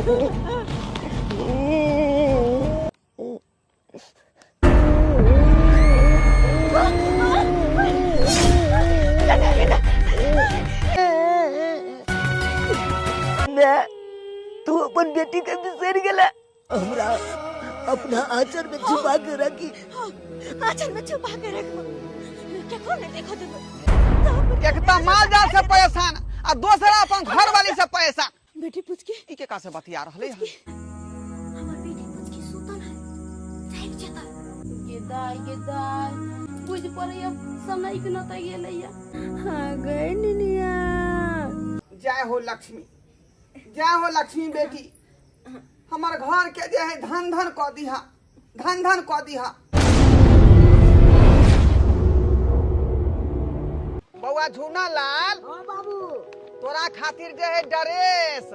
माय, तू अपन बेटी के बिसरि गेला। हमरा अपना आंचर में छुपा के रखी। आंचल में छुपा के रखबो, केकरो नहीं देखो देबो। एक तऽ माल जाल से परेशान आ दोसरा अपन घर वाली से परेशान। बेटी पुचकी, ई के का से बतिया रहले हन? हमर बेटी पुचकी सुतल है, जाग जेता। गे दाय, गे दाय, बुझ पड़ैया समय के न तऽ गेलैया। हाँ गए निनिया। जय हो लक्ष्मी, जय हो लक्ष्मी बेटी, हमर घर के जे है धन धन कऽ दिहा, धन धन कऽ दिहा। बौआ झूना लाल। हाँ बाबू। तोरा खातिर जे है ड्रेस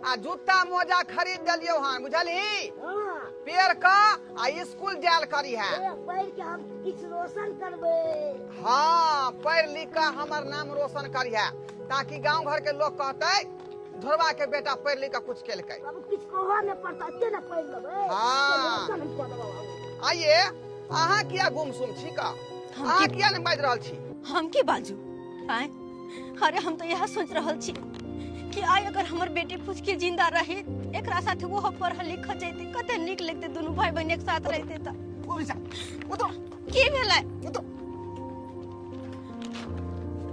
आ जूता मोजा खरीद देलियौ हन, बुझलही? हाँ। पेर क आ स्कूल जायल करी है। ए, पढ़ के हम किछु रोशन करबै। हाँ, पढ़ लिख के हमर नाम रोशन करी है, ताकि गांव घर के लोग कहते धोरबा के बेटा पढ़ लिख के कुछ केलकै। बाबू किछु कहऽ नहि पड़तै, एते ने पढ़ि लेबै। हाँ। रोशन हम कऽ देबै बाबू। आइए अहाँ किया गुमसुम छी का? हम अहाँ की किया नहि बाजि रहल छी? हम की बाजू? आय अरे हम तो यह सोच रहल छी कि आइ अगर हमर बेटी फुचकी जिंदा रही, एकरा साथ वो पढ़ लिख जैते, कते नीक लगते दुनू भाई बहन एक साथ रहते। त उतरो। की भेलै? उतरो।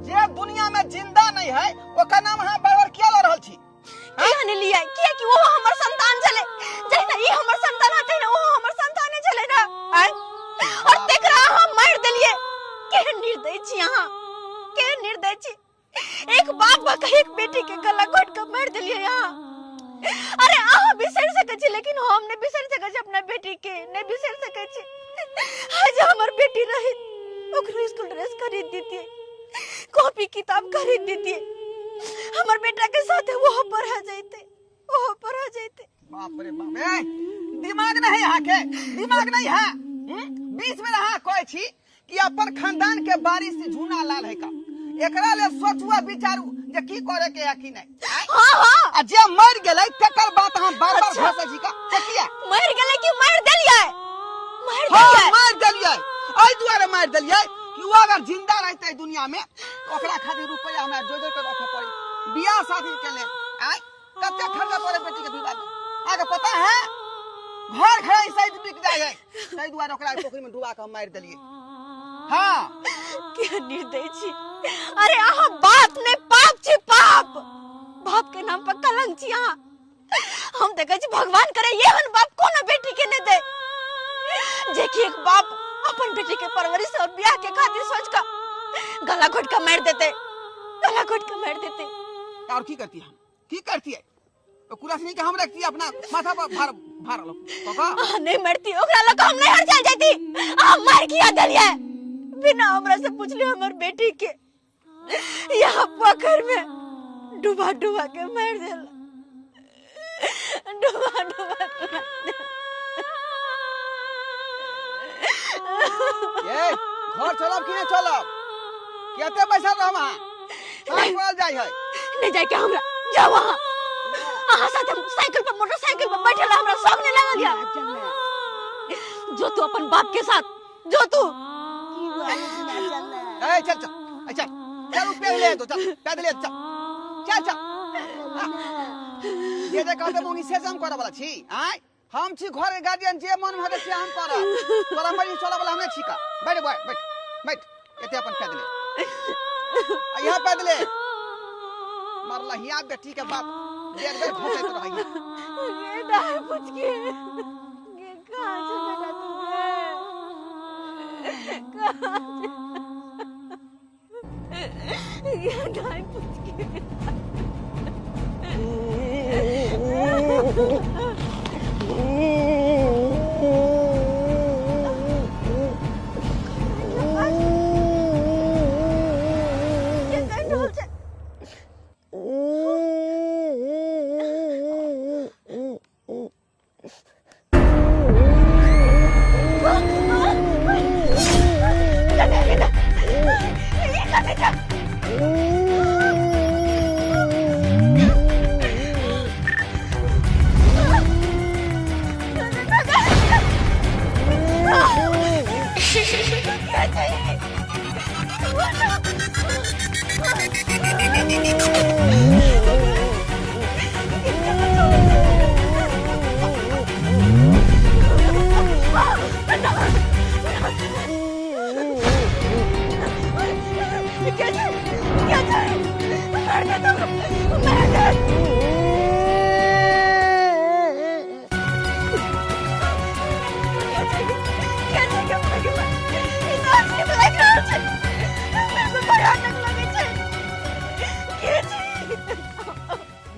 जे दुनिया में जिंदा नहीं है ओकर नाम अहाँ बार बार किया लऽ रहल छी? किया नहीं लिया? किया कि वो हमर संतान छलै, जहिना ई हमर संतान है तहिना वो हमर संताने छलै ना। आय और तेकरा अहाँ मारि देलियै। केहन निर्दय छी अहाँ, केहन निर्दय छी। एक बाप भऽ के एक बेटी के गला घोट के मारि देलियै अहाँ। अरे अहाँ बिसरि सकै छी, लेकिन हम नहि बिसरि सकै छी अपना बेटी के, नहि बिसरि सकै छी। आज हमर बेटी रही ओकरो स्कूल ड्रेस खरीद दितियै, कॉपी किताब खरीद दितियै, हमर बेटा के साथ वो पढ़ा जैते, वो पढ़ा जैते। बाप रे बाप, ए दिमाग नहीं है के? दिमाग नहीं है? बीच में अहाँ कहै छी कि अपन खानदान के बारिश झूना लाल है का, एकरा ले सोचुआ विचारू जे की करे के है की नहीं। हाँ हाँ। आ जे मर गेलै तकर बात हम बार बार अच्छा। घोसै छी का से किया? मर गेलै कि मारि देलियै? मारि हाँ, देलियै। मारि देलियै। एहि दुआरे मारि देलियै कि ओ अगर जिंदा रहतै दुनिया में तो ओकरा खातिर रुपया हमरा जोड़ जोड़ के रखे पड़ी बियाह शादी के लेल। आय कते खर्चा पड़े बेटी के विवाह में, अहाँके पता है? घर घर सहित बिक जाय है, ताहि दुआरे ओकरा पोखरि में डुबा के हम मारि देलियै। हाँ। के निर्दय छी। अरे अहाँ बाप ने पाप छी, पाप, बाप के नाम पर कलंक छी अहाँ। हम देखै छी भगवान करे एहन बाप कोनो बेटी के नहीं दे, जे कि एक बाप अपन बेटी के परवरिश और ब्याह के खातिर सोच के गला घोट के मार देते, गला घोट के मार देते। और की करती हम, की करती है? तो कुरासनी के हम रखती अपना माथा पर भार भार लो काका। अहाँ नहीं मरती ओकरा लग हम नहीं हर चल जाती। अहाँ मार किया देलियै बिना हमरा से पूछले हमर बेटी के यहाँ पोखर में डुबा डुबा के मार देल, डुबा डुबा के मार देल। ये घर चलब कि नहीं चलब? केते पैसा रहब अहाँ? साँझ पड़ल जाइ है। नहीं जाए के हमरा, जाओ अहाँ। अहाँ साथ हम साइकिल पर मोटरसाइकिल पर बैठल हमरा शौक नहीं लागल या। जो तू अपन बाप के साथ, जो तू। ए चल चल, ए चल चल, पैदल ले तो चल, पैदल ले चल चल चल। जे जे कहते मोंगी से हम करऽ वाला छी। आय हम छी घर के गार्जियन, जे मन में हेतै से हम करब। तोरा मर्जी चलऽ वाला हमे छी का। बैठ बैठ बैठ बैठ, एते अपन पैदले, आ यहाँ पैदले मरला हिया बेटी के बाप बेर बेर घोसैत रहैया। गे दाय पुचकी, गे कहाँ छे बेटा तू गे? कहाँ छे? गे दाय पुचकी। के कहि रहल छै?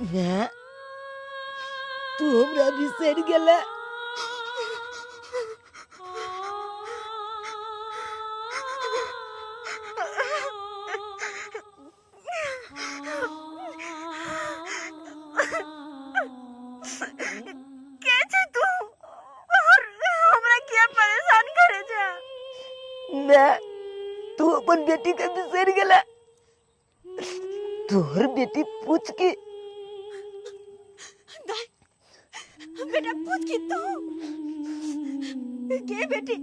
माय, तू हमरा बिसरि गेला। के छै तू और हमरा किया परेशान करे छै? माय, तू अपन बेटी के बिसरि गेला। तोहर बेटी पूछ के दाई, बेटा पूछ की तू के बेटी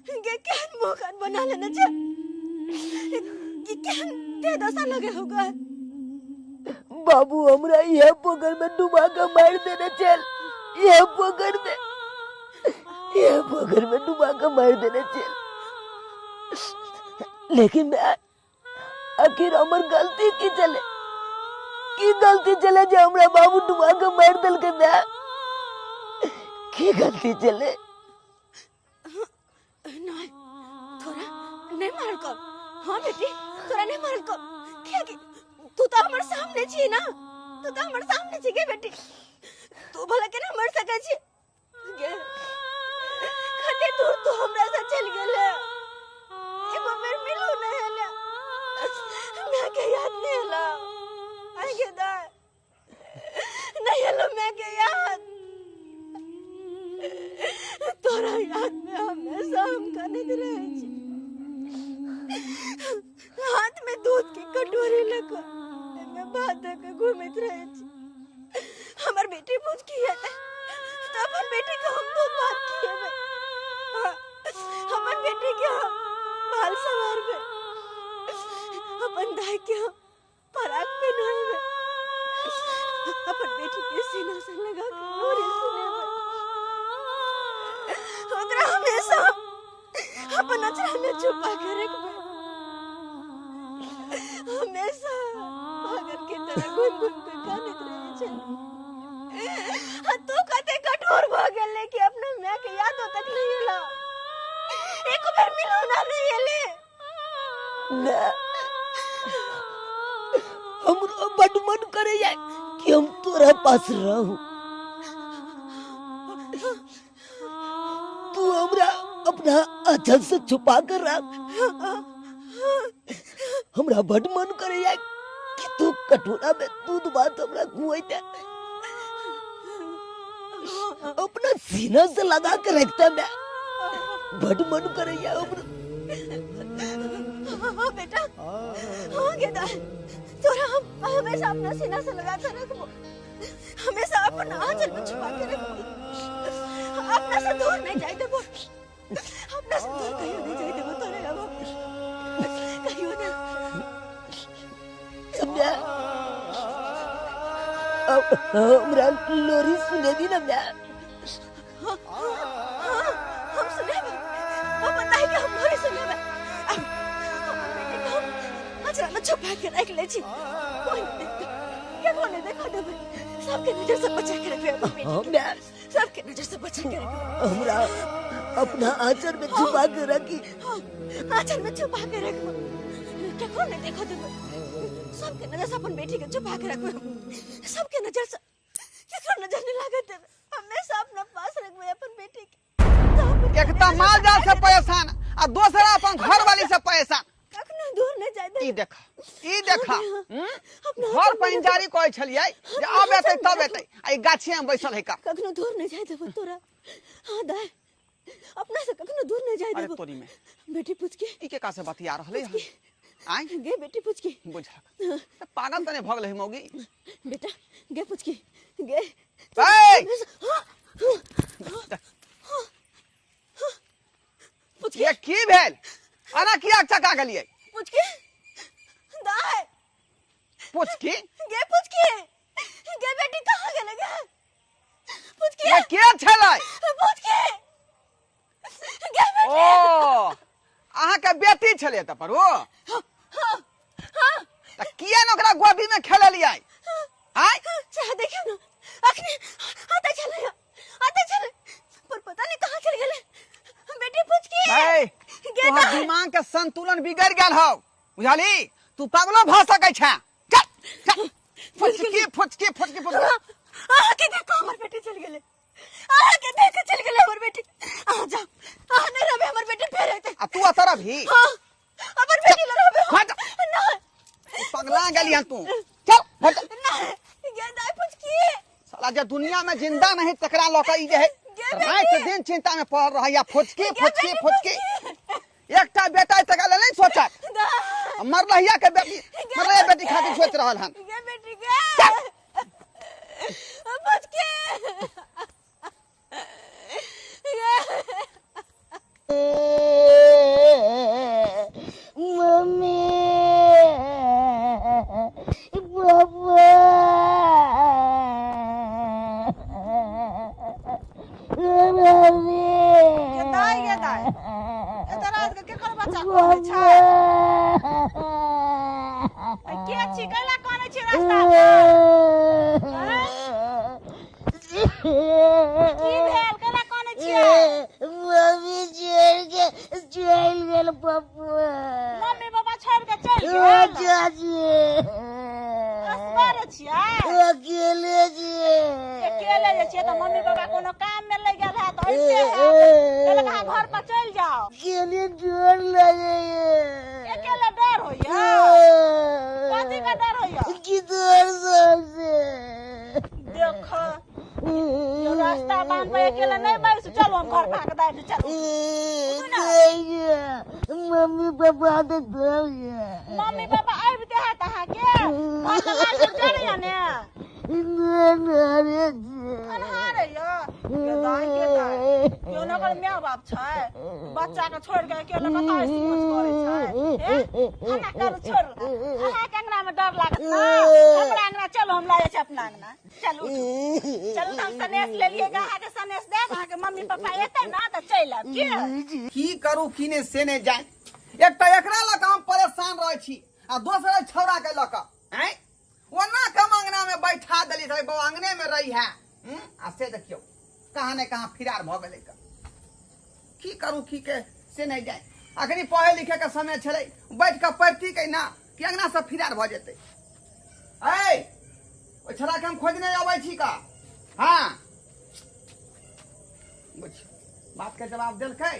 के केहन मुँह कान बना लेने छै कि केहन ते दशा लगे होगा? बाबू हमरा यह पोखर में डुबा के मार देने चल। यह पोखर में, यह पोखर में डुबा के मार देने चल। लेकिन मैं आखिर हमर गलती की चले, की गलती चले जे हमरा बाबू डुबा के मार देल के? मैं की गलती चले? नहीं, तोरा नहीं मारल को। हाँ बेटी, तोरा नहीं मारल को, किया कि तू तो हमर सामने छी ना, तू तो हमर सामने छी गे बेटी, तू भला केना मर सकै छी गे? कते दूर तू हमरा से चल गेले, एगो बेर मिलू नहीं हले, मैं के याद नहीं हला आगे दाय नहीं हलो मैं के याद। तोरा याद में हमेशा हम कानैत रहे छी। हाथ में दूध के कटोरी लऽ कऽ एहिमे भात दऽ कऽ घूमैत रहे छी। हमर बेटी पूछ की हेतै तऽ अपन बेटी के हम दूध भात खिएबै। हाँ, हमर बेटी के हम बाल संवारबै, अपन दाई के हम फराक पहनाएबै, अपन बेटी के सीना से लगा के लोरी सुनेबै, ओकरा हमेशा अपन अचरा में छुपा के रखबै। हमेशा पागल के तरह घूम घूम के कानैत रहे छै। आ तू कते कठोर भऽ गेले कि अपना माय के यादो तक नहीं एला, एक बेर मिलो ना नहीं एले। ना, हमरो बड मन करे कि हम तोरा पास रहू, तू हमरा अपना आंचल से छुपा कर रख। हमरा बड मन करे कि तू कटोरा में दूध भात हमरा खुआइते, अपना सीना से लगा के रखता। मैं बड मन करे हमरा। हाँ बेटा, हाँ गेदा, तोरा हम हमेशा अपना सीना से लगा कर रखबो, हमेशा अपना आंचल में छुपा के रखबो, अपना से दूर नहीं जाए देबो, अपना से दूर कहियो नहीं जाए देबो तोरे, अब कहियो ना। समझा? अब हमरा लोरी सुनेबी ना मैं? हाँ हाँ, हम सुनेबे, हम बताई के हम लोरी सुनेबे। अब अपन बेटी के हम अचरा में छुपा के रख ले छी, कोई नहीं देखते, केकरो नहीं देखा देबे, सबके नजर से बचा के रखबे अपन बेटी हाँ के। मैं सबके नजर से बचा के रखबे। हमरा अपना आंचल में छुपा के रखी। हाँ, आंचल में छुपा के रखबो, केकरो नहीं देखा देबे, सबके नजर से अपन बेटी के छुपा के रखबे, सबके नजर से केकरो नजर नहीं लागत देबे, हमेशा अपना पास रखबे अपन बेटी के। एक तऽ माल जाल से परेशान आ दोसरा अपन घर वाली से परेशान। कखनो दूर नहीं जाय ई देख, ई देख, अपना घर पर इंतजारी करै छलियै जे अब एतै तब एतै, आ ई गाछिए में बैसल है का। कखनो दूर नहीं जाय देबो तोरा। हाँ दाय, अपना से कखनो दूर नहीं जाय अरे देबो। तोरी में बेटी पूछ के ई के का से बतिया रहलै हन? आँय गे बेटी पूछ के बुझलक तऽ पागल तऽ नहि भऽ गेलै है मौगी? बेटा गे पूछ के गे। ए! हाँ, पूछ के ये की भेल? अना किया चका गेलियै? पूछ के दाय। पुचकी गे पूछ के गे, बेटी कहाँ गेलै गे पूछ के? ये के छलै? पूछ के गे बेटी। ओ अहाँके बेटी छलै तऽ पर ओ तऽ किया ने ओकरा गोदी में खेललियै? आय चाहे देखियो ना, अखने आते छलै, आते छलै, पर पता नहीं कहाँ चल गेलै बेटी पूछ के ए, गे तोहर दाय। दिमाग के संतुलन बिगड़ गेल हौ, बुझली? तू पागलो भऽ सकै छे। चल चल। फुचकी फुचकी फुचकी फुचकी। अहाँ के देख हमर बेटी चल गेलै, अहाँ के देख के चल गेलै हमर बेटी। अहाँ जाओ, अहाँ नहीं रहबे, हमर बेटी फेर एतै। आ तू अतर अभी? हाँ, हमर बेटी लग रहबे। हट। नहीं। पगला गेली हन तू, चल हट। नहीं गे दाई फुचकी। साला जे दुनिया में जिंदा नहीं तकरा लऽ के ई जे है गे बेटी। रात दिन चिंता में पड़ल रहैया। फुचकी गे फुचकी बेटी, फुचकी। एकटा बेटा है तकरा लेल नहीं सोचत, दाई। मरलहिया के बेटी, मरलहिया बेटी खातिर सोच रहल हन। गे बेटी गे फुचकी। मम्मी पापा गे दाइ, गे दाइ, एते रात के केकर बच्चा कानै छै? आ के छी, कैला कानै छी रास्ता पर? की भेल, कैला कानै छियै? मम्मी छोड़ के चल गेल पप्पा। मम्मी पापा छोड़ के चलि गेल? चाची। असगरे छियै? अकेले छियै। अकेले जे छियै तऽ मम्मी पापा कोनो काम में लागि गेल हैत, अबिते हैत। कहलक अहाँ घर पर चलि जाउ। अकेले डर लगैया। अकेले डर होइया? कथी के डर होइया? किधर सबसे देखो, यो रास्ता बांध पर अकेले नहीं बैसू। चलू, हम घर भाग दाइ, चलू। मम्मी पापा तो मम्मी पापा आबिते हैत अहाँके। घर के लाइट सब जरैया ने? अन्हार या। गे दाइ, गे दाइ, केओ ने ओकर माय बाप छै? बच्चा के छोड़ि के अकेले कतऽ ऐस करै छै? हे, हना करू, छोड़ू। अहाँके अंगना में डर लागत ना? हमरा अंगना चलू, हम लऽ जाइ छी अपना अंगना। चलू, उठू, चलू। तऽ हम सनेस लेलियै गे, अहाँके सनेस देब। अहाँके मम्मी पापा एतै ने तऽ चलि आयब की? की करू की नहि से नहि जानि। एक तऽ एकरा लऽ कऽ हम परेशान रहै छी आ दोसर एहि छौड़ा के लऽ कऽ। आँय, ओना कम अंगना में बैठा देली रे बौआ, अंगने में रही है। आ से देखियौ कहाँ ने कहाँ फिरार भऽ गेलै। की करू की के से नहि जानि। अखनी पढ़े लिखे के समय छलै, बैठ कऽ पढ़ती के ना कि अंगना से फिरार भऽ जेतै। ऐ ओहि छौड़ा के हम खोजने अबै छी का। हाँ बुझ, बात के जवाब देलकै।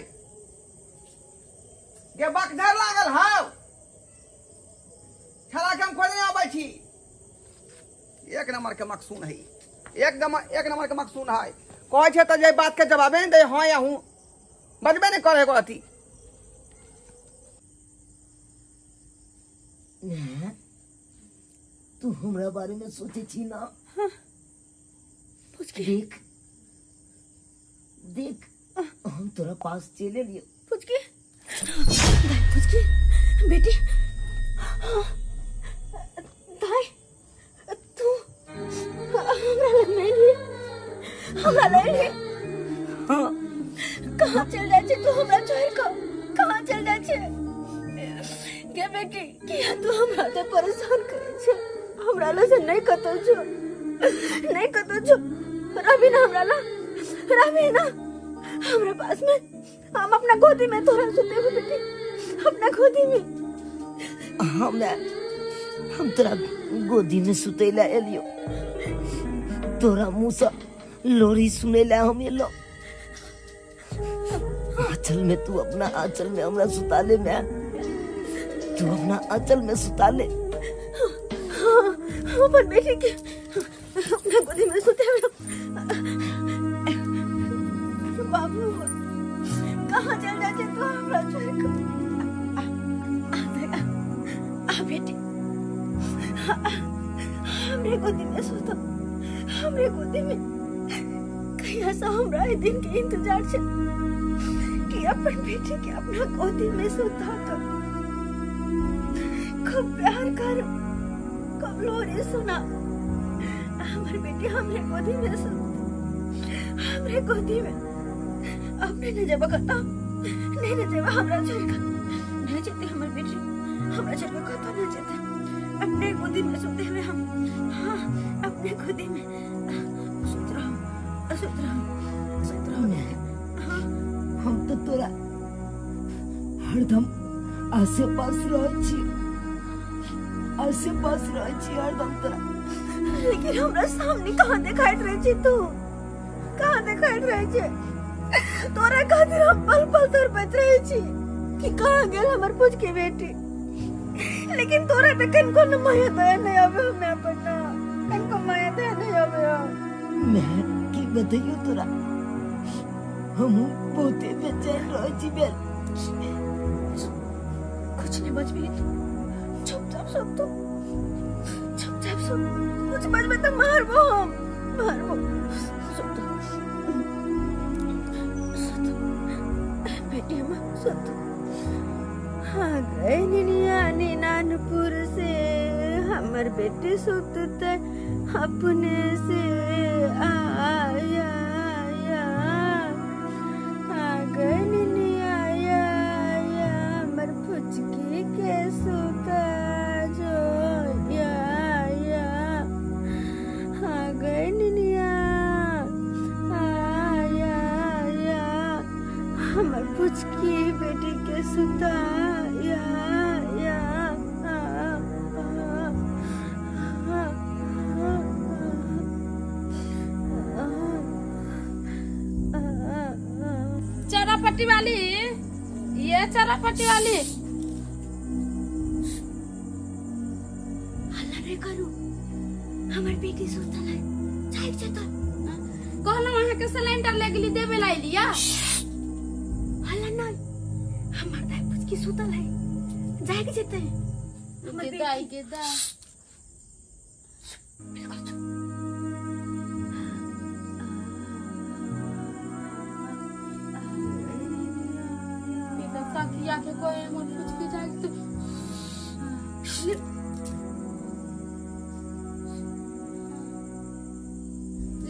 गे बकझर लागल हौ, छौड़ा के हम खोजने अबै छी। एक नंबर के मकसून है, एकदम एक नंबर के मकसून है। कहै छै तऽ जे बात के जवाबे नहि दै, हाँ या हूँ बजबे नहि करे एको अथी। तू हमरा बारे में सोचे छी ना? देख देख, हम तोरा पास चले लियो। फुचकी दाई, फुचकी बेटी, दाई, तू हमरा लग नहीं लिए, हमरा नहीं लिए। हाँ। कहाँ चल जाए छे तू हमरा छोड़ के? कहाँ चल जाए छे गे बेटी? किया तू हमरा ते परेशान करे छे? हमरा ला से नहीं कतो छो, नहीं कतो छो। रवि ना हमरा ला, रवि ना हमरा पास में। हम अपना गोदी में तोरा सुते हो बेटी, अपना गोदी में। हाँ मैं, हम तोरा गोदी में सुते ला एलियो, तोरा मुँह से लोरी सुने ला हम एलो। आंचल में तू अपना आंचल में हमरा सुता ले मैं, तू अपना आंचल में सुता ले। हाँ, हम अपन बेटी के अपना गोदी में सुते हुए। बाबू, कहाँ चल जाते तू हमरा छोड़ के? आ, आ, आ, आ बेटी, आ, हमरे गोदी में सुतो, हमरे गोदी में। कहीं ऐसा हमरा ए दिन के इंतजार छे कि अपन बेटी के अपना गोदी में सुता कर खूब प्यार कर, खूब लोरी सुना। हमर बेटी हमरे गोदी में सुत, हमरे गोदी में। अपने नहीं जेबा कतौ, नहीं नहीं जेबा हमरा छोड़ के, नहीं जेते हमर बेटी हमरा छोड़ के कतौ नहीं जेते। अपने गोदी में सुते हुए हम, हाँ अपने गोदी में सुत रहो, सुत रहो, सुत रहो। मैं, हम तो तोरा हरदम आसे पास रहै छी, आसे पास रहै छी हरदम तोरा। लेकिन हमरा सामने कहाँ देखाइत रहे छी तू, कहाँ देखाइत रहे छे? तोरा खातिर हम पल पल तोर बच रहे छी कि कहाँ गेल हमर पुचकी बेटी। लेकिन तोरा त कनको न माया दया नहीं आवे हमें अपन ना, कनको माया दया नहीं आवे। मैं की बतैयो तोरा, हम बहुते बेचैन रहे छी बेल। कुछ नहीं बचबी तू, चुपचाप सुत तू, चुपचाप सुत। कुछ बचबे तो मारबो हम, मारबो। सुत सुत बेटी हम सुत। हाँ गए निनिया नानपुर से हमर बेटी सुतते अपने से आया आया। आ गए निनिया आया आया हमर फुचकी के सुता जो या या। आ गए निनिया आया आया हमर फुचकी बेटी के सुता या या। चरापट्टी वाली, ये चरापट्टी वाली, हल्ला नहीं करू, हमर बेटी सुतल है, जाग जेतै। कहलहुँ अहाँके सिलेंडर ले गेली देबे ला लिया। हल्ला नहीं, हमर दाई पुचकी सुतल है, जाग जेतै। हमर दाई के दाई बिल्कुल चुप। तकिया के कोई हमर फुचकी जाग तो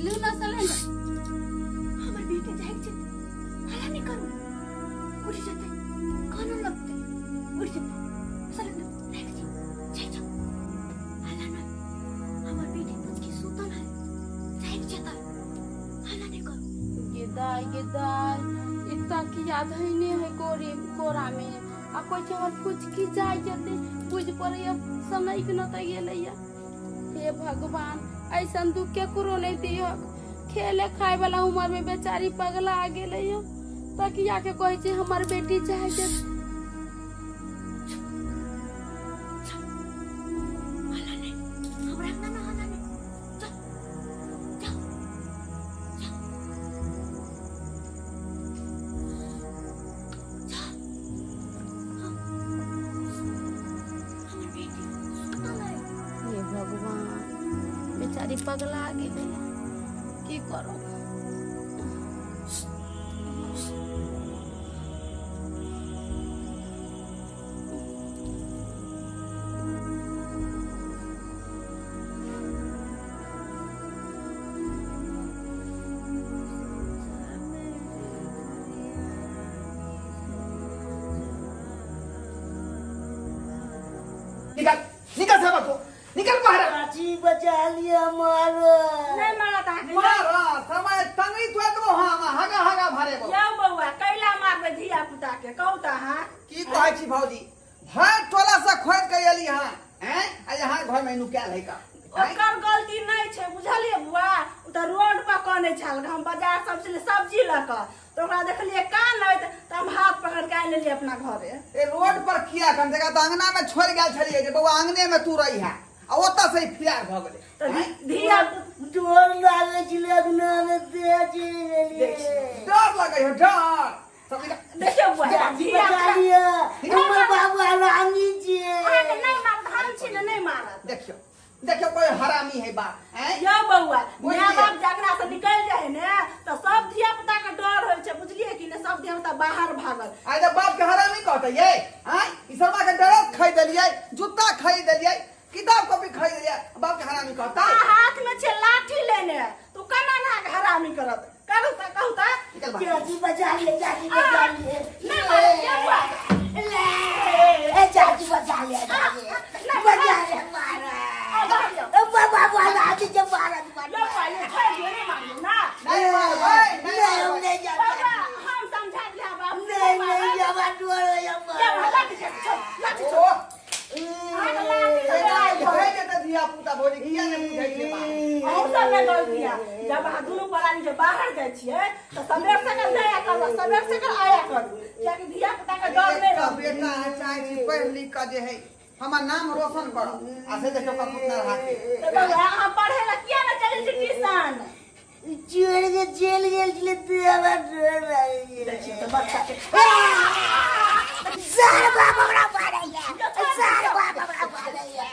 लू ना सिलेंडर। हमर बेटी जाग जेतै, हल्ला नहीं करू, उठ जेतै, कानून लगतै, उठ जेतै। सिलेंडर राख जी, जाग जाओ, हल्ला नहीं, हमर बेटी पुचकी सुतल है, जाग जेतै, हल्ला नहीं करू। गेदाई गेदाई इतना की याद है ने है कोरी कोरा में आ कोई छै हमर फुचकी जाय जेतै, बुझ पड़ैया समय के न त गेलैया। हे भगवान, ऐसन दुख केकरो नहीं दियक। खेले खाए वाला उम्र में बेचारी पगला आ गेलैया। तकिया के कहै छै हमर बेटी जाय जेतै। हल्ला नहीं, हमरा ना ना हल्ला नहीं, जा जा जा जा। हमर बेटी सुतल है। हे भगवान, बेचारी पगला गेलैया, की करू। निकल निकल साहब को, निकल बाहर। चाची बचा लिया, मारो नहीं मारा ता मारा समय तंगी तो दो। हां हगा हगा भरे बो यौ बौआ, कैला मारबे धिया पुता के कहू त। हां की कहै छी भौजी, भर टोला से खोज के एली हां हैं आ यहां घर में नुकायल है का। ओकर गलती नहीं छै बुझलिए बुआ, उ त रोड पर कनै छल, हम बाजार सब से सब्जी ल क त ओकरा देखलिए कानैत त हम हाथ पकड़ के आनि लेलिए अपना घरे। ए रोड पर किया कम जगह त अंगना में छोड़ गेल छलिए जे बौआ अंगने में तू रही है, आ ओतऽ से फिरार भ गेलै। त धिया डर लागै छलै अंगना में ते चलि गेलिए। डर लगै है डर सब। देखियो बुआ, चाची बचा लिया, हमर बाबू हरामी छियै। अहाँके नहीं मारत, हम छी ने नहीं मारत। देखियो देखियो कोई हरामी है बा हैं। यौ बौआ, माय बाप जगरा से निकल जाए ने त सब धिया पुता के डर होय छै बुझलिए कि ने, सब धिया पुता बाहर भागल। आइ त बाप के हरामी कहतै ये हैं, ई सरवा के ड्रेस खरीद देलियै, जूता खरीद देलियै, किताब कॉपी खरीद देलियै, बाप के हरामी कहतै। हाथ में छै लाठी लेने, तू केना ना हरामी करत? कहू त, कहू त। निकल बाहर। चाची बचा लिया, चाची बचा लिया। नहीं मारत यौ बौआ। ले ए चाची बचा लिया, बचा लिया, मारा बाबा बाबा आदि जब मारा यौ बौआ, ये छोड़ दियो, नहीं मारियो ना। नहीं मारबै, नहीं नहीं हम मारबै। नहीं जाते। बाबा हम समझा दिया बाप। नहीं नहीं जावा डर यौ बौआ, लाठी छोड़, लाठी छोड़। ओ, ए, भए जेतै धिया पुता भौजी, किया नहि बुझै छै। सबमे गलती है। जब अहाँ दुनू प्राणी जे बाहर जाइ छियै तऽ सबेर सकाल जाया करू, सबेर सकाल आया करू, कियाकि धिया पुता के डर नहि एकटा रहतै। बेटा है, चाहे छी पढ़ि लिख कऽ जे है हमर नाम रोशन करो, आ से देखियौ कतहु नहि हाथे। तऽ बौआ, अहाँ पढ़ै लए किया ने चलि छी ट्यूशन? छोड़ के चल गेल छलै तू हमरा डर लागै। देखियौ तऽ बच्चा के। सर बाप हमरा मारैया, सर बाप हमरा मारैया।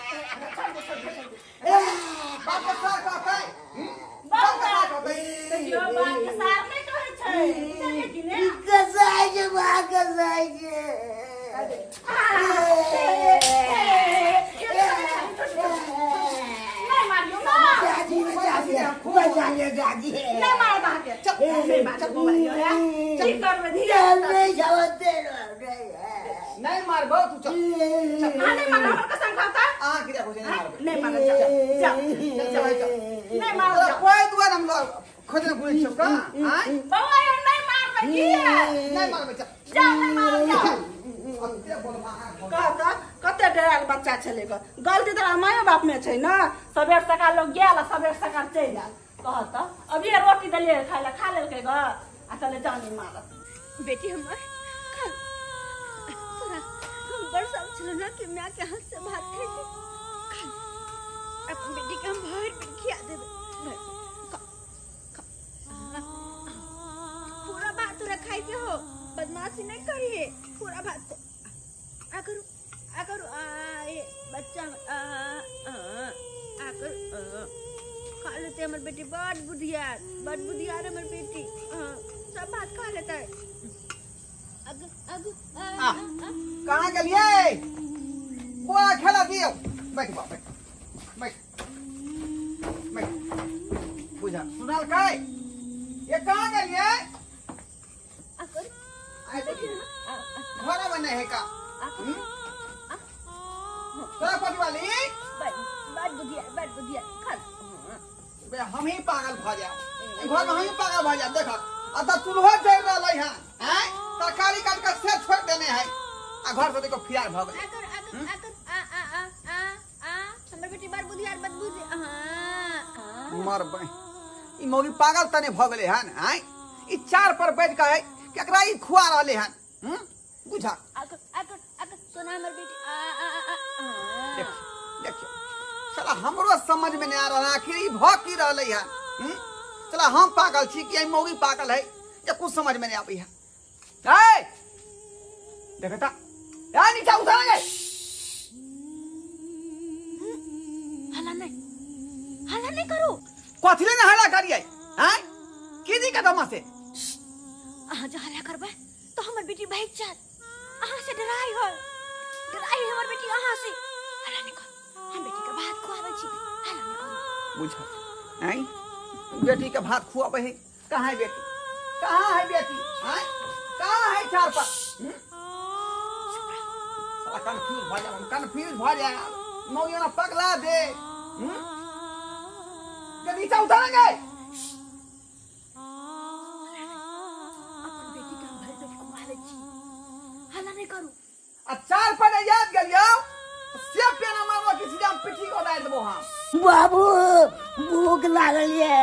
बाप के सार कहतै? बाप के सार कहतै? देखियौ, बाप के सार नहि कहै छै, बुझलियै कि ने? ई कसाई छै बा, कसाई छै। नहि मारियौ ना। दादी बचा लिया, बचा लिया दादी। नहि मारब अहाँके, चल, नहि मारब बौआ यौ, हे की करबै धिया चल पुता? नहीं जावते। नहि मारबौ, तू चल। अहाँ नहि मारब, हमर कसम खाता। अहाँ किया कहै छै नहि मारबै? नहि मारब, जाउ जाउ। चल चल भाइ, चल। नहि मारब, तोरा जाउ। कोइ दुआरे हम लोग खोजने घुरै छियौ का? आँय? बौआ यौ, नहि मारबै किया? नहि मारबै, चल। जाउ, नहि मारब, जाउ। कते बोलबा? कह तऽ, कते डरायल बच्चा छलै ग। गलती तऽ मायो बाप मे छै ने। सबेर सकाल लोग गेल आ सबेर सकाल चलि आयल। कह तऽ, अभिये रोटी देलियै खाय लए, खा लेलकै ग आ चले जानी मारत। बेटी हमर, खा। तोरा हम बड़ शौक छलो ना कि माय के हाथ से भात खैते। खा, अपन बेटी के हम भरि पेट खिया देबै, भरि पेट। खा खा। पूरा भात तोरा खाइके हो, बदमाशी नहीं करिए। पूरा भात को आ करू, आ करू, आ ए बच्चा, आ आ आ करू, आ। खा लेते हमर बेटी, बड़ बुधियार, बड़ बुधियार हमर बेटी। हाँ, सब भात खा लेता है। अग अग आ, आ। आ, आ। कहाँ गेलियै? बोरा खेला दियौ। बैठ बा, बैठ बैठ बैठ। बुझा सुनलकै? ये कहाँ गेलियै? आ करू। आइ देखियौ, आ, आ, घरमे नहि है का? आ करू। हम्म? तोरा पटवाली। बड़ बड़ बुधियार, बड़ बुधियार, खा ले। हाँ। बे, हम ही पागल भऽ जायब एहि घरमे, हम ही पागल भऽ जायब। देखक, अतऽ चूल्हो जरि रहलै हन, आँय, तरकारी काटि कऽ से छोड़ि देने है, आ घर से देखो फिरार भऽ गेलै। आ करू, आ करू, आ करू, आ आ आ आ आ। हमर बेटी बड़ बुधियार, बड़ बुधियार। हाँ हाँ। मरबै, ई मौगी पागल तऽ नहि भऽ गेलै हन? आँय, ई चार पर बैठ कऽ है केकरा ई खुआ रहलै हन? हूँ, बुझा। आ करू, आ करू, आ करू, सोना हमर बेटी, आ आ आ आ। देखियौ देखियौ, साला हमरो समझ में नहीं आ रहा है, आखिर ई भऽ की रहलै हन? हूँ? साला हम पागल छी कि ई मौगी पागल है जे कुछ समझ में नहीं आबै है। ए देखता, ए नीचा उतर गए। हल्ला नहीं, हल्ला नहीं करू। कथी ले ने हल्ला करियै? आँय, की दिक्कत हमरा से? अहाँ जो हल्ला करबै तो हमर बेटी भागि जायत अहाँ से। डराई है, डराई है हमर बेटी अहाँ से। हल्ला नहीं करू, हम बेटी के भात खुआबै छी, हल्ला नहीं करू। बुझ, आँय, बेटी के भात खुआबै है। कहाँ है बेटी? कहाँ है बेटी? आँय, कहाँ है चार पर? हम्म? साला कंफ्यूज भऽ जायब हम, कंफ्यूज भऽ जायब। मौगी हमरा पगला दे। हम्म? के नीचा उतरेंगे। अपन बेटी के हम भरि पेट खुआबै छी, हल्ला नहीं करू। आ चार पर याद गेलियौ से पेना मारबो कि सीधा पिट्ठी को उतारि देबो हम। बाबू, भूख लागल ये।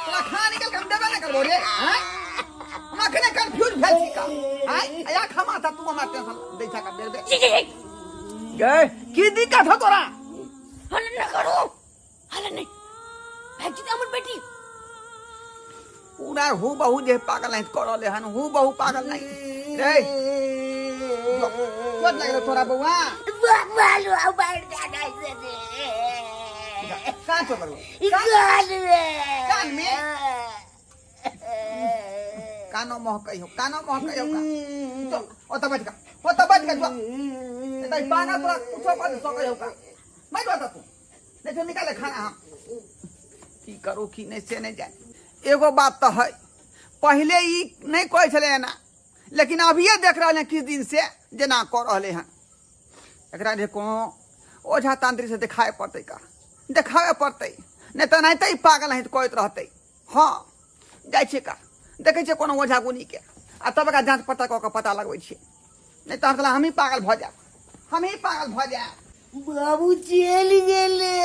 तोरा खाना निकल के हम देबे नहि करबो रे। आँय, हम अखने कंफ्यूज भेल छी का। आँय, आया खमा था, तू हमरा टेंशन दै छा का बेर बेर गे। की दिक्कत हो तोरा? हल्ला नहीं करू, हल्ला नहीं, भागि जेतै हमर बेटी। पूरा हु बहु जे पागल नहीं कर रहले हन, हु बहु पागल नहीं रे। चोट लागल तोरा बौआ? बालू बैठ जाना से। कहाँ चोट लगलो? कान में। कान में? कानो महकै हो, कानो महकै हो का? जो ओतऽ बैठ का, ओतऽ बैठ का। जो एतऽ ई पागल तोरा कुछो कर सकै हो का? बैठ ओतऽ तू, नहीं तो निकाले खाना। हम की करू की नहीं से नहीं जाए। एगो बात तऽ है, पहिले ई नहीं कहै छलै एना, लेकिन अभिये देख रहल हैं किछु दिन से जेना कऽ रहले हन। एकरा जे कोनो ओझा तांत्रिक से देखाए पड़तै का, देखाबे पड़तै, नहि तऽ एनाहिते ई पागल नहीं कहैत रहतै। हँ, जाइ छियै का, देखै छियै कोनो ओझा गुनीके आ तब एकरा जाँच पता कऽ कऽ पता लगबै छियै, नहि तऽ हम हमही पागल भऽ जायब, हमही पागल भऽ जायब। बाबू चलि गेलै।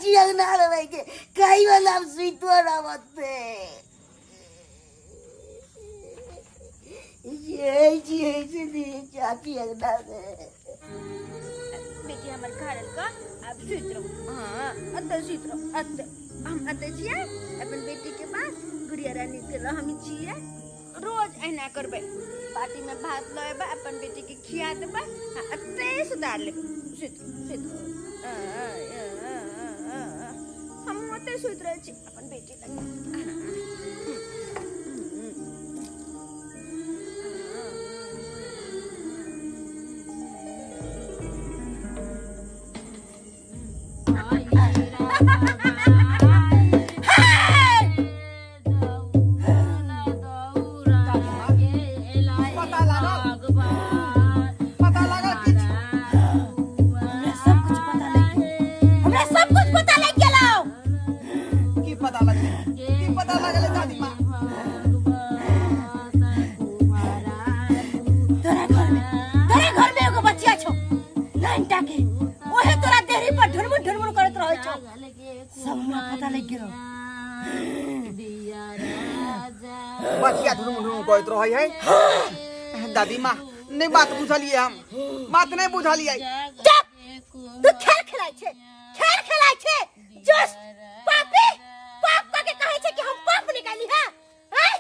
चाची अंगना में के कई वाला हम सुइतो रहते ये जी ऐसे दी चाची अंगना में। बेटी हमर खा लेलको, आब सुति रहू। हाँ, एतऽ सुति रहू, एतऽ। हम एतऽ छियै अपन बेटी के पास, गुड़िया रानी के लग हम छियै। रोज एहिना करबै, बाटी में भात लऽ एबै, अपन बेटी के खिया देबै आ एतै सुतार लेबै। सुति सुति हमहूँ ओतै सुति रहै छी अपन बेटी लग। पता लागल, पता लागल किछु? हमरा सब कुछ पता लग गेल, हमरा सब कुछ पता लग गेलौ। की पता लगलै, की पता लगलै दादी माँ? तोरा घर में, तोरा घर में एगो बच्चिया छौ नाइनटा के, ओहे तोरा देहरी पर ढुनमुन ढुनमुन करैत रहै छौ, सब हमरा पता लग गेलौ। बचिया ढुनुम ढुनुम करैत रहै है दादी माँ? नहीं बात बुझलियै हम, बात नहीं बुझलियै। चुप! तू खेल खेलाइ छे, खेल खेलाइ छे, जस्ट पापी पाप कऽ के कहै छे कि हम पाप निकाली। है हैं?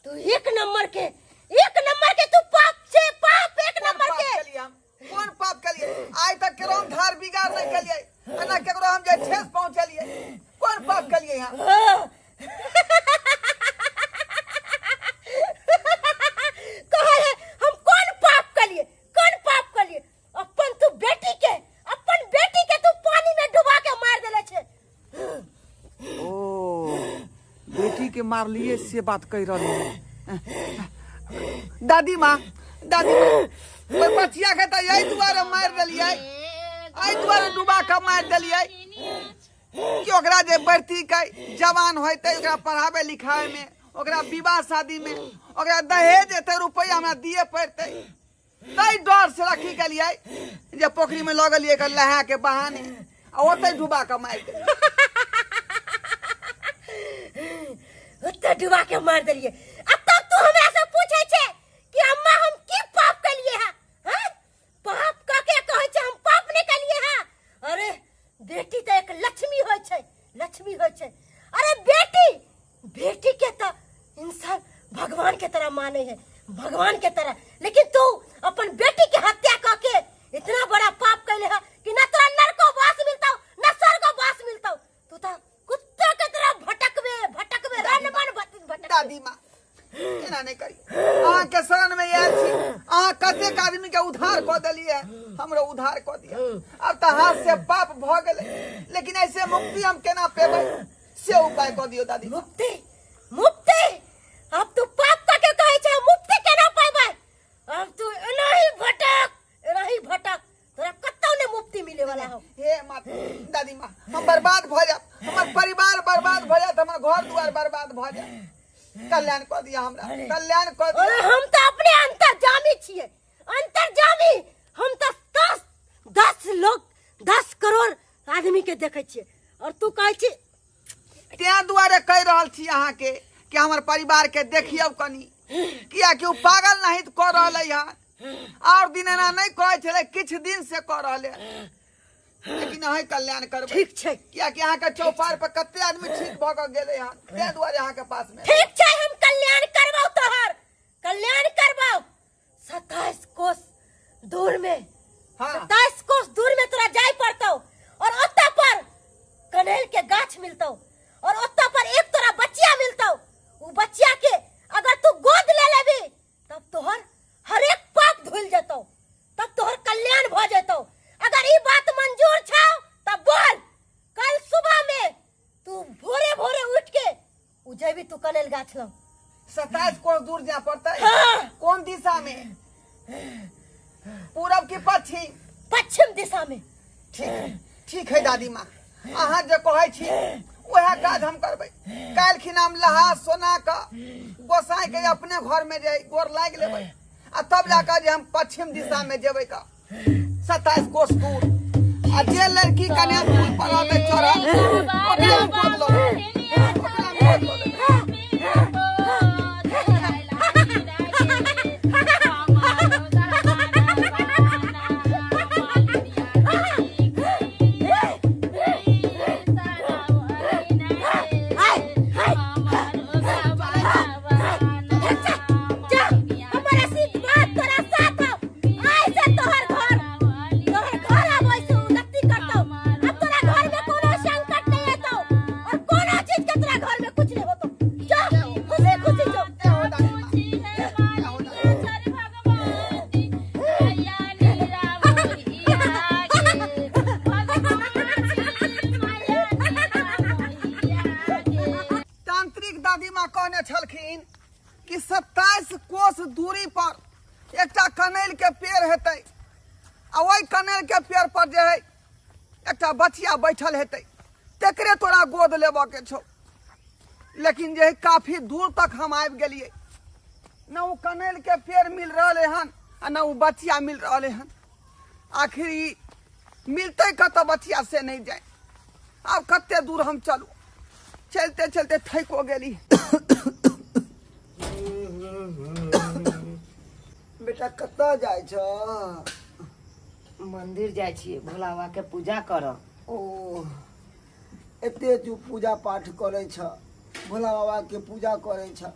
तू एक नंबर के, एक नंबर के तू पाप छे, पाप एक कोन नंबर पाप के। केलियै हम? कोन पाप केलियै? आइ तक केकरो हम धार बिगाड़ नहीं केलियै आ ना केकरो हम जे ठेस पहुँचलियै। कोन पाप केलियै हम? कहै है हम कोन पाप कलिए, कोन पाप कलिए? अपन तू बेटी के, अपन बेटी के तू पानी में डुबा के मार देले छे। ओ बेटी के मारलिए से बात कह रहली दादी माँ? दादी माँ, ओहि बचिया के तऽ एहि दुआरे मारि देलियै, एहि दुआरे डुबा के मारि देलियै कि ओकरा जे बढ़ती के जवान होइतै, ओकरा पढ़ाबै लिखाबै में, ओकरा विवाह शादी में, ओकरा दहेज एते रुपैआ हमरा दिए पड़तै, ताहि डर से रखी गेलियै जे पोखरी में लऽ गेलियै एकर नहा के बहाने आ ओतै डुबा के मारि देलियै। ओते डुबा के मार देलिए आ तब तू हमरा से पूछे छे कि अम्मा हम की पाप कलिए है? हैं? पाप क के कहै छे हम पाप नहीं कलिए है? अरे बेटी तो एक लक्ष्मी होय छे, लक्ष्मी होय छे। अरे बेटी, बेटी के तो इंसान भगवान के तरह माने है, भगवान के तरह, लेकिन तू अपन बेटी के हत्या क के इतना बड़ा पाप कैले है कि ना तोरा नरको वास मिलतौ ना स्वर्गो वास मिलतौ। तू तो कुत्ता के तरह भटकबे भटकबे, रन बन भटकबे। दादी माँ एना नहीं करी, अहाँ के शरण में आयल छी, अहाँ कतेक आदमी के उद्धार कऽ देलियै, हमरो उद्धार कऽ दिअ। अब तऽ हाथ से पाप भऽ गेलै, लेकिन ऐसे मुक्ति हम केना पेबै से उपाय कऽ दियौ दादी माँ। मुक्ति, मुक्ति अब तू पाप क के कहै छै मुक्ति केना पाबै? अब तू एना ही भटक, एना ही भटक, तोरा कतौ ने मुक्ति मिले वाला हो। हे माँ, दादी माँ, हम बर्बाद भऽ जायब, हमर परिवार बर्बाद भऽ जायत, हमर घर दुआर बर्बाद भऽ जायत। कल्याण कऽ दिअ हमरा, कल्याण कऽ दिअ। अरे हम तऽ अपने अंतर्जामी छियै, अंतर्जामी। हम तऽ दस दस लोग 10 करोड़ आदमी के देखै छियै और तू कहै छी। तें दुआरे कहि रहल छी अहाँके कि हमर परिवार के देखियौ कनी, कियाकि ओ पागल नहीं कऽ रहलै हन, और दिन एना नहीं कहै छलै, किछु दिन से कऽ रहलै हन, लेकिन अहीं कल्याण करबै। ठीक छै। कियाकि अहाँके चौपार पर कते आदमी ठीक भऽ कऽ गेलै हन, तें दुआरे अहाँके पास में। ठीक छै, हम कल्याण करबौ, तोहर कल्याण करबौ। 27 कोस दूर में, हाँ। 27 कोस दूर में तोरा जाय पड़तौ और ओतऽ पर कनैल के गाछ मिलतौ और ओतऽ पर एक तोरा बच्चिया मिलतौ। उ बच्चिया के अगर तू गोद ले लेबी तब तोहर हरेक पाप धुल जेतौ, तब तोहर कल्याण भऽ जेतौ। अगर ई बात मंजूर छौ तब बोल, कल सुबह में तू भोरे भोरे उठ के उ जेबी तू कनैल गाछ लग। 27 कोस दूर जाय पड़तै? हाँ। कोन दिशा में, पूरब की पश्चिम? पश्चिम दिशा में। ठीक है, ठीक है दादी माँ, अहाँ जे कहै छी वएह काज हम करबै। काल्हि खिना हम लहा सोना कऽ गोसाई के अपने घर में जे गोर लागि लेबै आ तब जाकऽ जे हम पश्चिम दिशा में जेबै कऽ 27 कोस दूर। आ जे लड़की कने फूल पर रहतै चढ़ल ओकरे हम गोद लऽ लेबै, ओकरा हम गोद लऽ लेबै। जा, हमर आशीर्वाद तोरा साथ हौ। आइ से तोहर घर आबै से उन्नति करतौ। अब तोरा घर में कोनो संकट नहीं एतौ और कोनो चीज के तोरा घर में कुछ नहीं होतौ। जा, खुशी खुशी जो। ए हो दादी माँ, ए हो दादी माँ। तांत्रिक दादी माँ कहने छलखिन कि 27 कोस दूरी पर एकटा कनैल के पेड़ हेतै आ ओहि कनैल के पेड़ पर जे है एकटा बचिया बैठल हेतै, तेकरे तोरा गोद लेबऽ के छौ। लेकिन जे है काफी दूर तक हम आबि गेलियै, न ओ कनैल के पेड़ मिल रहलै हन आ न ओ बचिया मिल रहलै हन। आखिर ई मिलतै कतऽ बचिया से नहीं जाए। आब कते दूर हम चलू, चलते चलते थको गेली। बेटा कतऽ जाइ छ? मंदिर जाइ छियै भोला बाबा के पूजा करऽ। ओ एते तू पूजा पाठ करै छ, भोला बाबा के पूजा करै छ,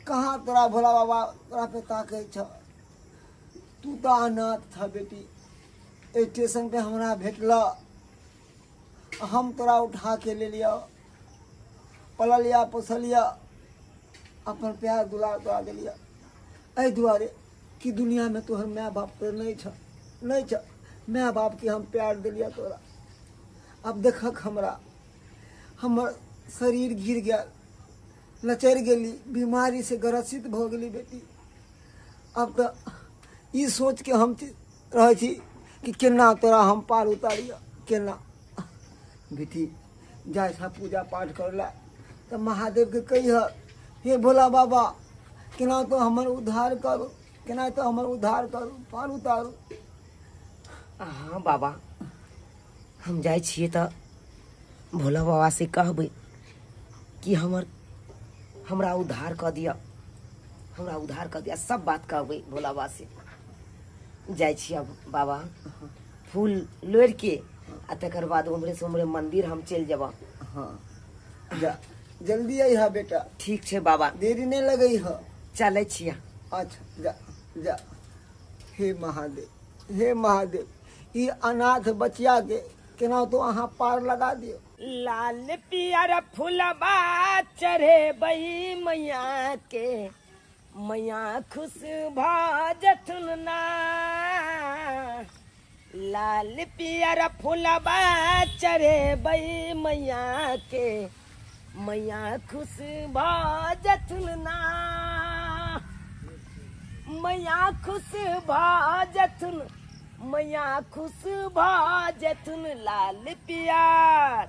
कहाँ तोरा भोला बाबा तोरा पे ताकै छ? तू तऽ अनाथ छ बेटी, स्टेशन पे हमरा भेटल, हम तोरा उठा के ले लिया, पललिया पोसलिया, अपन प्यार दुलार तोरा देलिया। एहि दुआरे कि दुनिया में तोहर my बाप तो नहीं छ, नहीं छ, my बाप के हम प्यार दिलिया तोरा। अब देखक हमरा हमर शरीर गिर गेल, लचरि गेली, बीमारी से ग्रसित भऽ गेली बेटी। अब तऽ ई सोच के हम रहै छी कि केना तोरा हम पार उतारिय, केना बेटी जाइ छ पूजा पाठ करला तऽ महादेव के कहिह, हे भोला बाबा केना तो हमर उद्धार करू, केना तो हमर उद्धार करू, पार उतारू। हाँ बाबा, हम जाइ छियै तऽ भोला बाबा से कहबै कि हमर हमरा उद्धार कऽ दिअ, हमरा उद्धार कऽ दिअ, सब बात कहबै भोला बाबा से। जाइ छियै अब बाबा फूल लोढ़ि के आ तकर बाद उम्हरे से उम्हरे मंदिर हम चलि जेबऽ। हाँ जा, जल्दी अइह बेटा। ठीक छै बाबा, देरी नहीं लगई ह। चलै छियै। अच्छा जा जा। हे महादेव, हे महादेव, ई अनाथ बचिया के केना तो अहाँ पार लगा दियो। लाल पियर फूलबा चढ़ेबै मैया के, मैया खुश भऽ जेथुन ना। लाल पियर फूलबा चढ़ेबै मैया के, मैया खुश भऽ जेथुन ना। मैया खुश भऽ जेथुन, मैया खुश भऽ जेथुन। लाल पियर,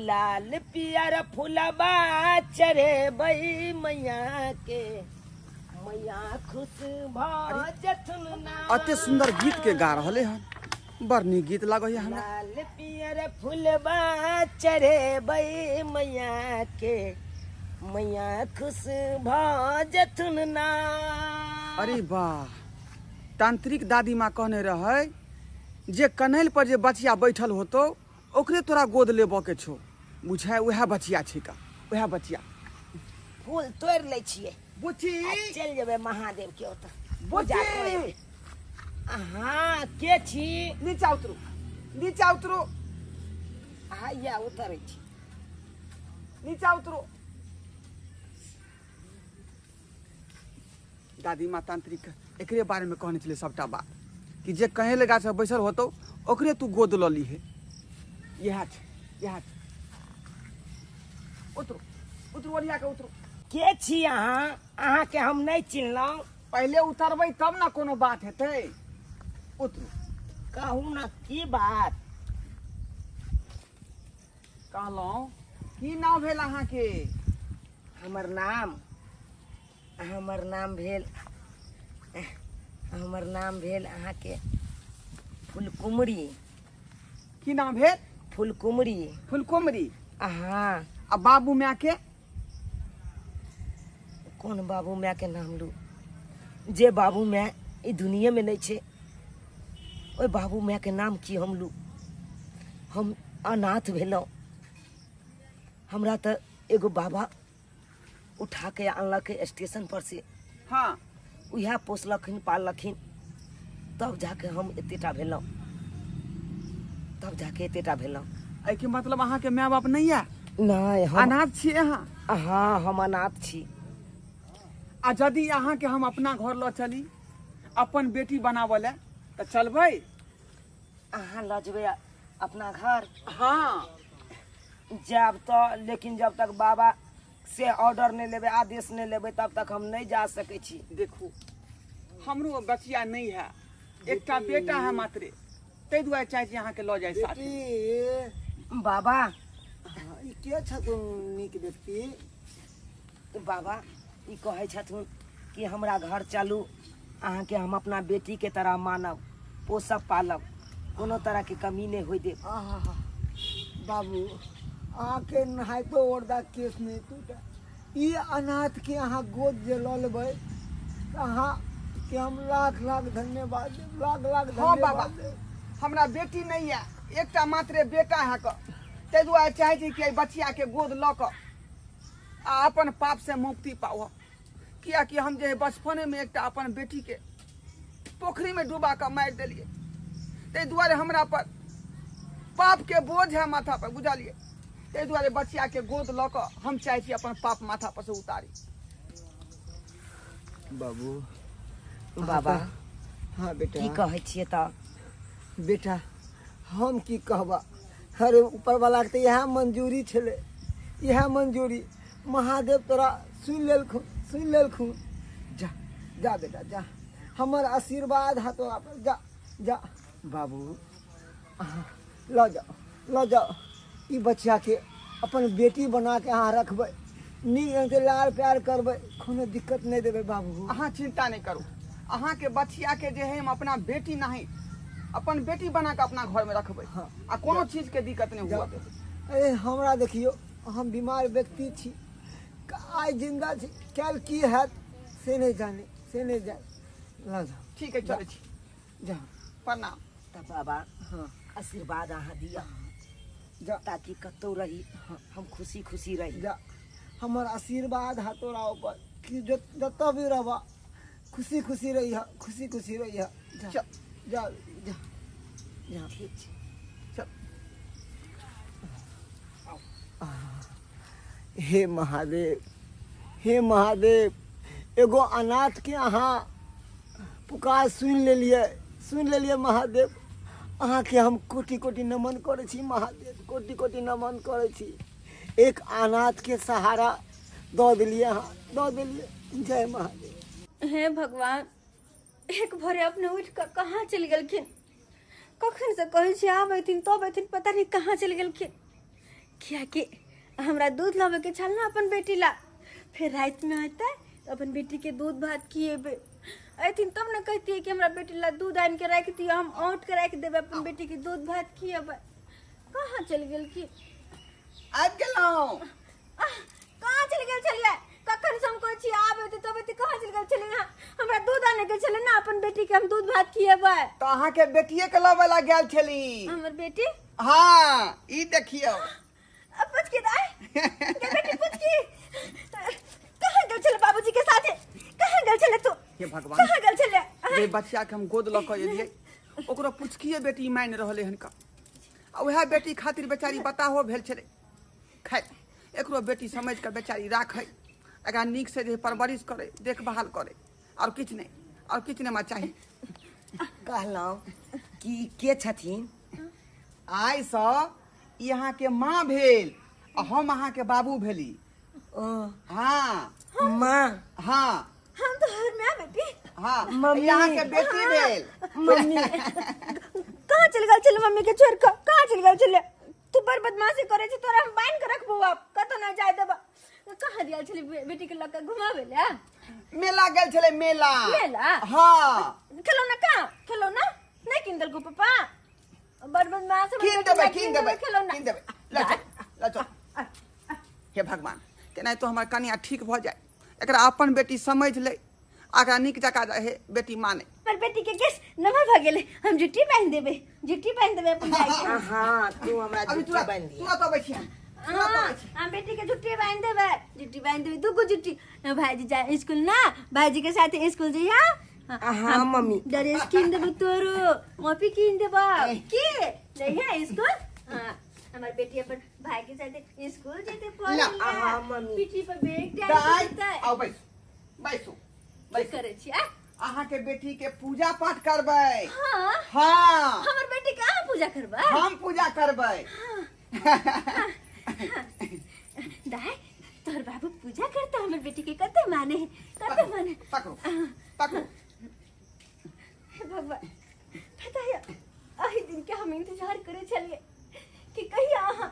लाल पियर फूलबा चढ़ेबै मैया के, मैया खुश भऽ जेथुन ना। अते सुंदर गीत के गा रहले हन, बड़ नीक गीत लागैया हमरा। लाल पियर फूलबा चढ़ेबै मैया के, मैया खुश भऽ जेथुन ना। अरे वाह, तांत्रिक दादी माँ कहने रहै जे कनैल पर जे बचिया बैठल होतौ ओकरे तोरा गोद लेबऽ के छौ। बुझाय उएह बचिया छिका, उएह बचिया। फूल तोड़ि लै छियै बुच्ची, आ चलि जेबै महादेव के ओतऽ बुच्ची। पूजा करै। अहाँ के छी? नीचा उतरू, नीचा उतरू, हैया उतरै छी, नीचा उतरू। दादी माँ तांत्रिक एकरे बारे में कहने छलै सबटा बात कि जे कहेले गाछ पर बैसल होतौ ओकरे तू गोद लऽ लीहे। इएह छै, इएह छै। उतरू उतरू, ओरिया के उतरू। के छी अहाँ? अहाँके हम नहि चिन्हलहुँ। पहिले उतरबै तब ने कोनो बात हेतै। उतरू। कहू ना की बात? कहलहुँ की नाम भेल अहाँके? हमर नाम, हमर नाम भेल, हमर नाम भेल अहाँके फुलकुमरी। की नाम भेल? फुलकुमरी। फुलकुमरी। हाँ। आ बाबू माय के? कोन बाबू माय के नाम लू? जे बाबू माय ई दुनिया में नहीं छे, ओहि बाबू माय के नाम की हम लू? हम अनाथ भेलहुँ। हमरा तो एगो बाबा उठा के आनलक स्टेशन पर से। हाँ। उएह पोसलखिन पाललखिन, तब जाके हम एतेटा भेलहुँ, तब जाके एतेटा भेलहुँ। एहिके मतलब अहाँके माय बाप नहीं है? नहीं, हम अनाथ छी अहाँ? हाँ, हम अनाथ छी। आ यदि अहाँके हम अपना घर लऽ चली, अपन बेटी बनाबऽ लए, तऽ चलबै? अहाँ लऽ जेबै अपना घर? हाँ। जायब तऽ, लेकिन जब तक बाबा से ऑर्डर नहीं लेबै, आदेश नहीं लेबै, तब तक हम नहीं जा सकै छी। देखू, हमरो बचिया नहीं है, एकटा बेटा है मात्रे, ताहि दुआरे चाहै छी अहाँके लऽ जाय साथ। बाबा ई के छथुन नीक व्यक्ति? बाबा ई कहै छथुन कि हमरा घर चलू, अहाँके हम अपना बेटी के तरह मानब, पोसब पालब, कोनो तरह के कमी नहीं होय देब। आहा बाबू, अहाँके नहाइतो ओरदा केस नहीं टूटा। ई अनाथ के अहाँ गोद जे लऽ लेबै तऽ अहाँके हम लाख लाख धन्यवाद देब, लाख लाख हाँ बाबा, धन्यवाद देब। हमरा बेटी नहीं है, एकटा मात्रे बेटा है कऽ, ताहि दुआरे चाहै छी कि एहि बचिया के गोद लऽ कऽ आ अपन पाप से मुक्ति पाउ। कियाकि हम जे बचपने में एकटा अपन बेटी के पोखरी में डुबा कऽ मारि देलियै, ताहि दुआरे हमरा पर पाप के बोझ है माथा पर, बुझलियै? ताहि दुआरे बचिया के गोद लऽ कऽ हम चाहै छी अपन पाप माथा पर से उतारी। बाबू। बाबा। हाँ बेटा। की कहै छियै तऽ? बेटा हम की कहबा, अरे ऊपर वाला के तऽ इएह मंजूरी छलै, इएह मंजूरी। महादेव तोरा सुनि लेलखुन, सुनि लेलखुन। जा जा बेटा जा, हमर आशीर्वाद है तोरा पर, जा जा। बाबू अहाँ लऽ जाओ, लऽ जाओ ई बच्चा के, अपन बेटी बना के अहाँ रखबै, नीक ढंग से लाड़ प्यार करबै, कोनो दिक्कत नहीं देबै बाबू। अहाँ चिंता नहीं करू, अहाँके बचिया के जे है हम अपना बेटी नहीं, अपन बेटी बना के अपना घर में रखबै। हाँ। आ कोनो चीज के दिक्कत नहीं हुआ देबै। अरे हमरा देखियौ, हम बीमार व्यक्ति छी, आइ जिंदा छी, काल्हि की हैत से नहीं जाने, से नहीं जाने। लऽ जाओ। ठीक है, चलै छी। जा। प्रणाम। तऽ बाबा हाँ। आशीर्वाद अहाँ दिअ, जा, ताकि कतौ रही हम खुशी खुशी रही। जा, हमर आशीर्वाद है तोरा ऊपर कि जतऽ भी रहबा खुशी खुशी रही, खुशी खुशी रही। जा चल। जा जा जा। ठीक छै। चल। हे महादेव, हे महादेव, एगो अनाथ के अहाँ पुकार सुनि लेलियै, सुनि लेलियै महादेव। अहाँके हम कोटि कोटि नमन करै छी महादेव, कोटि कोटि नमन करै छी। एक अनाथ के सहारा दऽ देलियै अहाँ, दऽ देलियै। जय महादेव। हे भगवान, एक भोरे अपने उठि कऽ कहाँ चलि गेलखिन? कखन से कहै छी आब अयथिन तब अयथिन, पता नहीं कहाँ चलि गेलखिन। कियाकि हमरा दूध लाबैके छल ने अपन बेटी ला, फेर रातिमे अयतै तऽ अपन बेटीके दूध भात खिएबै। अयथिन तब ने कहतियै कि हमरा बेटी ला दूध आनि के राखि दिअ, हम औंट के राखि देबै, अपन बेटीके दूध भात खिएबै। कहाँ चलि गेलखिन? आबि गेलहुँ। आह, कहाँ चलि गेल छलियै? कखन से हम कहै छी आब अयतै तब अयतै, कहाँ चलि गेल छलियै अहाँ? हमरा दूध आनै के छलै ने, अपन बेटी के हम दूध भात खिएबै। तऽ अहाँके बेटिये के लबै ला गेल छली। हमर बेटी? हाँ, ई देखियौ। अब पुचकी दाई, गे बेटी पुचकी, कहाँ गेल छलै बाबूजी के साथे? कहाँ गेल छलै तू? हे भगवान, कहाँ गेल छलै? जे बच्चा के हम गोद लऽ कऽ एलियै ओकरो पुचकिए बेटी मानि रहलै हन का, आ उएह बेटी खातिर बेचारी बताहो भेल छलै। खैर, एकरो बेटी समझि कऽ बेचारी राखै, एकरा नीक से जे परवरिश करै, देखभाल करै, आओर किछु नहि, आओर किछु नहि हमरा चाही। कहलहुँ कि के छथिन? आइसँ ई अहाँके माँ भेल आ हम अहाँके बाबू भेली। ओ। हाँ। माँ? हाँ। हम तो हर माँ बेटी। हाँ। मम्मी। ई अहाँके बेटी भेल। मम्मी। कहाँ चल गेल छलै मम्मी के छोड़ कऽ? कहाँ चल गेल छलै तू? बड़ बदमाशी करे छी तोरा, हम बान्हि के रखबौ, आब कतौ ना जाय देबा। कहाँ गेल छलै बेटी के लऽ कऽ घुमाबै लए? मेला गेल छलै, मेला। मेला? हाँ। खेलौना कहाँ? खेलौना नहीं किन देलको पापा? बड़ बदमाश हमर कीन बेटी देबै ला, कीन देबै खेलौना। कीन देबै, लऽ चल लऽ चल। हे भगवान, केनाहितो हमर कनिया ठीक भऽ जाय, एकरा अपन बेटी समझि लै आ एकरा नीक जकाँ रहे बेटी माने। पर बेटी के केस नमहर भऽ गेलै, हम जुट्टी बान्हि देबै, जुट्टी बान्हि देबै अपन भाई के। हाँ, तू हमरा अभी जुट्टी तुरंत बान्हि दिह। तुरंत अबै छी हम। हाँ, हम बेटी के जुट्टी बान्हि देबै, जुट्टी बान्हि देबै, दूगो जुट्टी। भाईजी जाय स्कूल ना, भाईजी के साथे स्कूल जइहा। हाँ मम्मी। ड्रेस कीन देबै तोरो, कॉपी कीन देबै, की जइहा स्कूल। हाँ, हमर बेटी अपन भाई के साथे स्कूल जेतै पढ़ै ला, ला। हाँ, मम्मी। पीठी पर बैग टांगि दाइ जेतै। आउ बैसू बैसू की बैसू। करै छी आ? अहाँ के बेटी के पूजा पाठ करबै। हाँ, हाँ, हमर बेटी के अहाँ पूजा करबै? हम पूजा करबै। दाइ, तोहर बाबू पूजा करता हमर बेटी के, कते माने है, कते माने। पकड़ू पकड़ू। हे भगवान, पता है एहि दिन के हम इंतजार करे छलिए कि कहिया अहाँ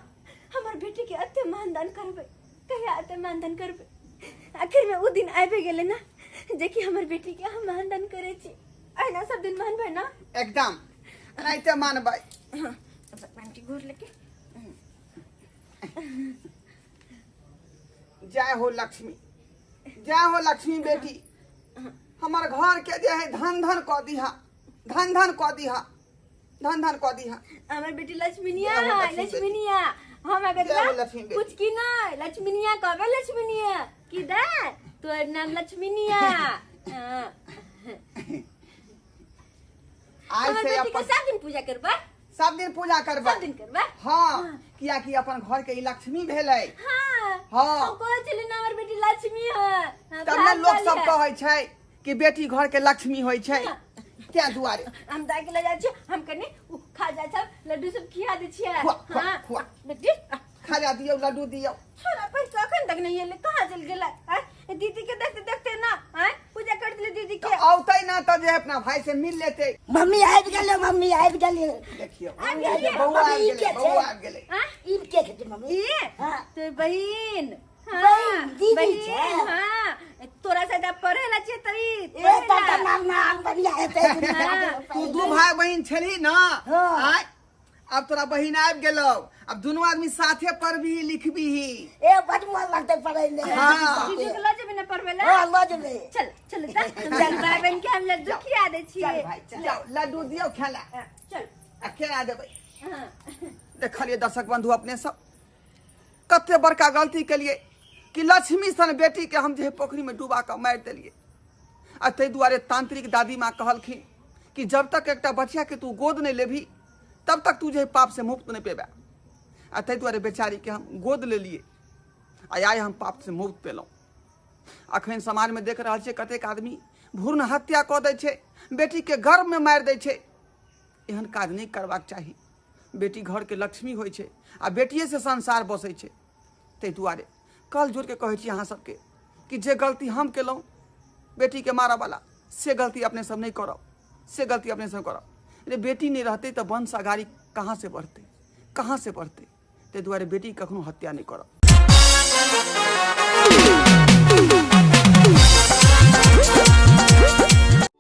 हमर बेटी के एते मानदान करबै, कहिया एते मानदान करबै। आखिर में उ दिन आबि गेलै ना जे कि हमर बेटी के हम मानदान करे छी। अहिना सब दिन मानबै ना? एकदम एनाहिते मानबै। हाँ, भगवान के गोर लगे। जय हो लक्ष्मी, जय हो लक्ष्मी बेटी, हमर घर के जे है धन धन कऽ दिहा, धन धन कऽ दिहा, धन धन कऽ दिहा। हमर बेटी लक्ष्मीनिया जय हो है, लक्ष्मी बेटी। लक्ष्मीनिया। हम अगर जय हो लक्ष्मी बेटी। कुछ की नहीं, लक्ष्मीनिया कहबे, लक्ष्मीनिया की दे तोर नाम लक्ष्मीनिया। हाँ। आइ हमर से बेटी के अपन सब दिन पूजा करबै, सब दिन पूजा करबै, सब दिन करबै। हाँ, कियाकि अपन घर के ई लक्ष्मी भेलै। हाँ, हाँ। हम कहै छलियै ना हमर बेटी लक्ष्मी है। हाँ, तब ने लोक सब भाग्यशाली है। कहै छै कि बेटी घर के लक्ष्मी होइ छै, तें दुआरे। हम दाइ के लऽ जाइ छियै, हम कनि उ खाजा सब लड्डू सब खिया दै छियै। खुआ, खुआ, हाँ, खुआ। बेटी, खाजा दियौ, लड्डू दियौ। छोरा पैसा अखन तक नहीं एलै, कहाँ चलि गेलै? आँय, दीदी के देखते देखते ना, आँय, पूजा कर देले दीदी के। तऽ औतै ना तऽ जे अपना भाई से मिल लेतै। मम्मी आबि गेलै, मम्मी आबि गेलै। देखियौ आबि गेलियै? बौआ आबि मम्मी, ई गेलै, के छै? बौआ आबि गेलै। आँय? ई के छै मम्मी? ई? हाँ। तोर बहिन। हाँ, बहिन, दीदी बहिन, छै। हाँ, तोरा से पढ़े ला छियै तऽ ई, ए पढ़े तब ला। तऽ नाम नाम बढ़िया हेतै। हाँ। तू दू भाई बहिन छलही ना? हाँ। आँय, अब तोरा बहिन आबि गेलौ, अब दुनू आदमी साथे पढ़बही लिखबही। ए बड मोन लगतै पढ़ै मे। हाँ। दीदी के लऽ जेबै ना पढ़बै ला? हाँ, लऽ जेबै। चल चल तऽ चल भाई बहिन के हम लड्डू खिया दै छियै। चल भाई चल, जाओ लड्डू दियौ खेला। हाँ, चल। आ केना देबै? हाँ। देखलियै दर्शक बंधु अपने सब कते बड़का गलती केलियै कि लक्ष्मी सन बेटी के हम जे पोखरि में डुबा कऽ मारि देलियै। आ ताहि दुआरे तांत्रिक दादी माँ कहलखिन कि जब तक एकटा बचिया के तू गोद नहीं लेबही तब तक तू जे पाप से मुक्त नहीं पेबे। आ ताहि दुआरे बेचारी के हम गोद लेलियै आ आइ हम पाप से मुक्त पेलहुँ। अखन समाज में देख रहल छियै कतेक आदमी भ्रूण हत्या कऽ दै छै, बेटी के गर्भ में मारि दै छै। एहन काज नहि करबाक चाही। बेटी घर के लक्ष्मी होइ छै आ बेटिए से संसार बसै छै। ताहि दुआरे कल जोड़ के कहै छी अहाँ सबके कि जे गलती हम केलहुँ बेटी के मारऽवला, से गलती अपने सब नहि करब, से गलती अपने सब करब। रे बेटी नहि रहतै तऽ वंश अगाड़ी कहाँ से बढ़तै, कहाँ से बढ़तै। ताहि दुआरे बेटी कखनो हत्या नहि करब।